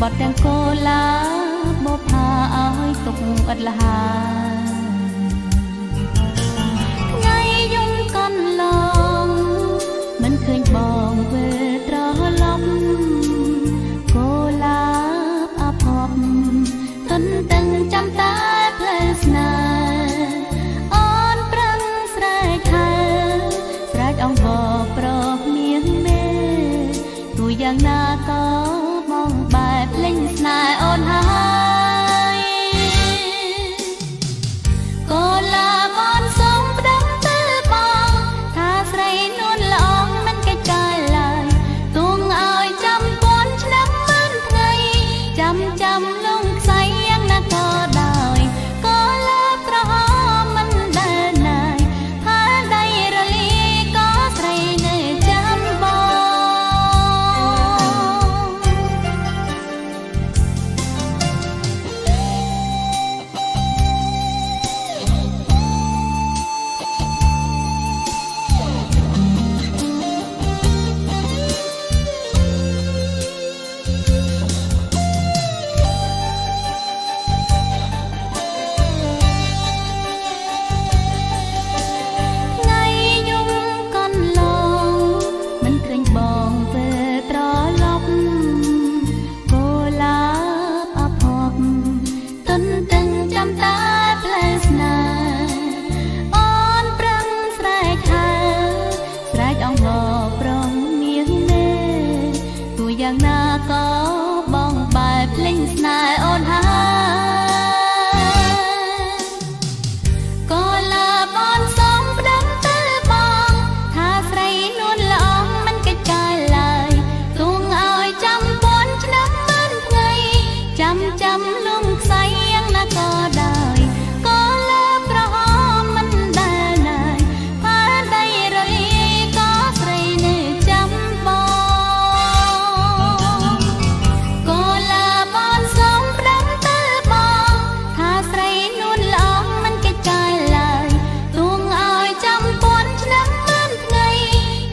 ក្បត់ទាំងកូឡាបផាឲ្យទុកឥតលហាថ្ងៃយំកន្លងមិនឃើញបងវិលត្រឡប់កូឡាអភ័ព្វទន្ទឹងចាំតែផ្លូវស្នេហ៍អូនប្រឹងស្រែកហៅស្រែកអង្វរប្រមៀងមេទូយ៉ាងណាក៏បងបែបលេងស្នេហ៍អូនហើយកូឡាបនសូមផ្ដាំទៅបងថាស្រីនួនល្អងមិនកិច្ចកាយឡើយទួងឲ្យចាំពាន់ឆ្នាំមិនថ្ងៃចាំចាំលងខ្សែយ៉ាងណាក៏ដោយកូឡាក្រហមមិនដែលណាយផាដៃរលាយក៏ស្រីនៅចាំបង ថ្ងៃយំកន្លងមិនឃើញបងវិលត្រឡប់កូឡាបអភ័ព្វទន្ទឹងចាំតែផ្លូវស្នេហ៍អូនប្រឹងស្រែកហៅស្រែកអង្វរប្រងមៀងមេទូយ៉ាងណាក៏បងបែបលេងស្នេហ៍អូនហើយកូឡាបនសូមផ្ដាំទៅបងថាស្រីនួនល្អងមិនកិច្ចកាយឡើយទួងឲ្យចាំពាន់ឆ្នាំមិនថ្ងៃចាំចាំលងខ្សែយ៉ាងណាក៏ដោយកូឡាក្រហមមិនដែលណាយផាដៃរលាយក៏ស្រីនៅចាំបង កូឡាបនសូមផ្ដាំទៅបងថាស្រីនួនល្អងមិនកិច្ចកាយឡើយទួងឲ្យចាំពាន់ឆ្នាំមិនថ្ងៃ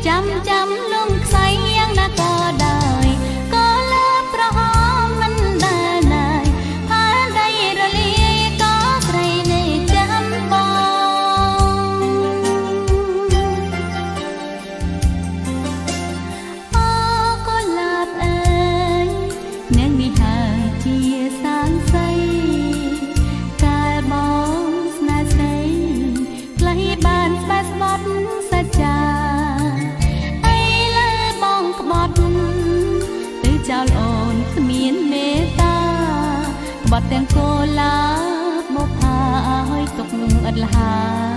ចាំចាំលងខ្សែយ៉ាងណាក៏ដោយកូឡាក្រហមមិនដែលណាយផាដៃរលាយក៏ស្រីនៅចាំបង អូកូលាបអើយនាងនេះហើយជាសាងសីកាលបងស្នេហ៍ស្រីថ្លៃបានស្បែកស្បត់សច្ចាអីលើបងក្បត់ទៅចោលអូនគ្មានមេត្តាក្បត់ទាំងកូលាបមកផាឲ្យទុកឥតលហា